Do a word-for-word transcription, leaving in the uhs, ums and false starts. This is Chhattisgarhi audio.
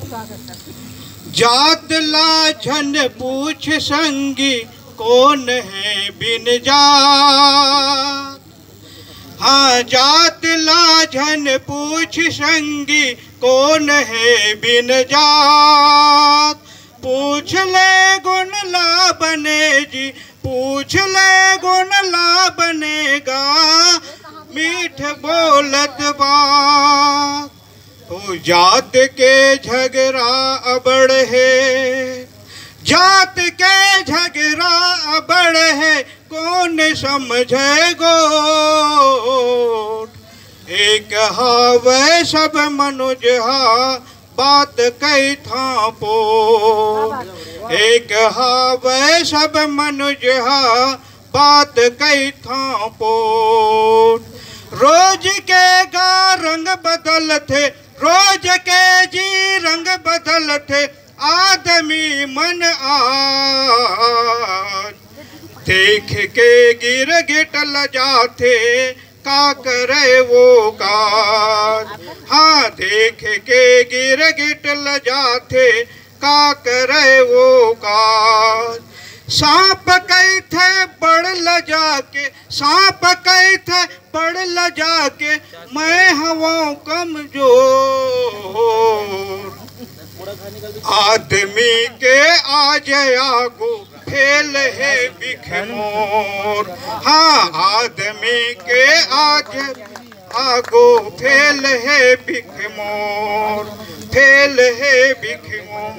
जात ला झन पूछ संगी, कोन हे बिन जात। हाँ, जात ला झन पूछ संगी, कोन हे बिन जात। पूछ ले गुण ला बने जी, पूछ ले गुण ला बने गा, मीठ बोलत बात। ओ जात के झगरा अबड़ हे, जात के झगरा अबड़ हे, कोन समझे गोठ। एक हावय सब मनुज हा, बात कहिथां पोठ। एक हावय सब मनुज हा, बात कहिथां पोठ। रोज के गा रंग बदलथे, रोज के जी रंग बदलथे, आदमी मन आज। देख के गिरगिट लजाथे, का करे वो काज। हाँ, देख के गिरगिट लजाथे, का करे वो काज। सांप कहिथे बड़ लजा के, सांप कहिथे बड़ लजा के, मैं हवं कमजोर। आदमी के आज आगू फेल हे बिख मोर। हाँ, आदमी के आज आगू फेल हे बिख मोर, फेल हे बिख मोर।